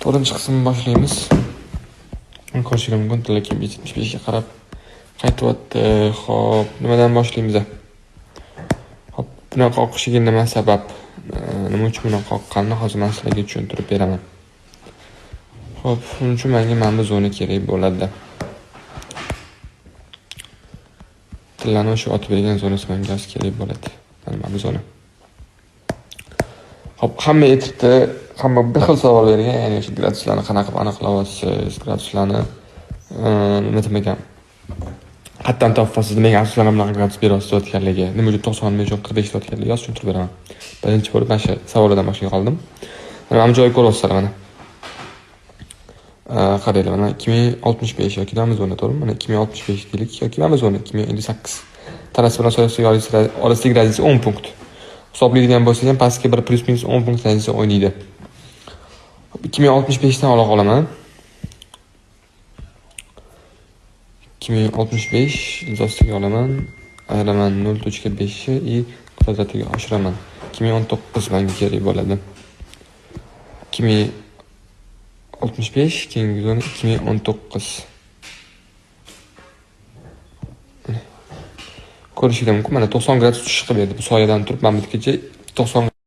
To'rtinchi qismni boshlaymiz. Ko'rishingiz mumkin, tilla 75 ga qarab qaytyapti. Xo'p, nimadan boshlaymiz? Xo'p, bunaqa oqishiga nima sabab? Nima uchun bunaqa oqqanini hozir men sizlarga tushuntirib beraman. Xo'p, buning uchun menga mana bu zona kerak bo'ladi. Tillani o'sha otib bergan zonasi menga hozir kerak bo'ladi. Mana bu zona. Xo'p, hamma aytibdi, hamma bir xil savol bergan, ya'ni o'sha graduslarni qanaqa qilib aniqlayapsiz, graduslarni nima deb ekan? Qayerdan topasiz, nimaga asoslanib bunaqa gradus beryapsiz deyotganligi, nima uchun 90, nima uchun 45 deyotganligi hozir tushuntirib beraman. Birinchi bo'lib mana shu savoldan boshlay qoldim. Mana bu joyni ko'ryapsizlar mana. Qaranglar, mana 2065 yoki mana bu zona, to'g'rimi? Mana 2065 deylik yoki mana bu zona 2058. Tarasi bilan soyasi orasidagi razница 10 punkt. Hisoblaydigan bo'lsak ham pastga bir плюс минус 10 punkt разница o'ynaydi. 2065 dan ola qolaman. 2065 ilzostiga olaman. Ayiraman 0.5 ni и kvadratiga oshiraman. 2019 menga kerak bo'ladi. 2065 keyingi zona 2019. Ko'rishingiz mumkin, mana 90 gradus tushish qilib berdi. Bu soyadan turib mana bu yergacha 90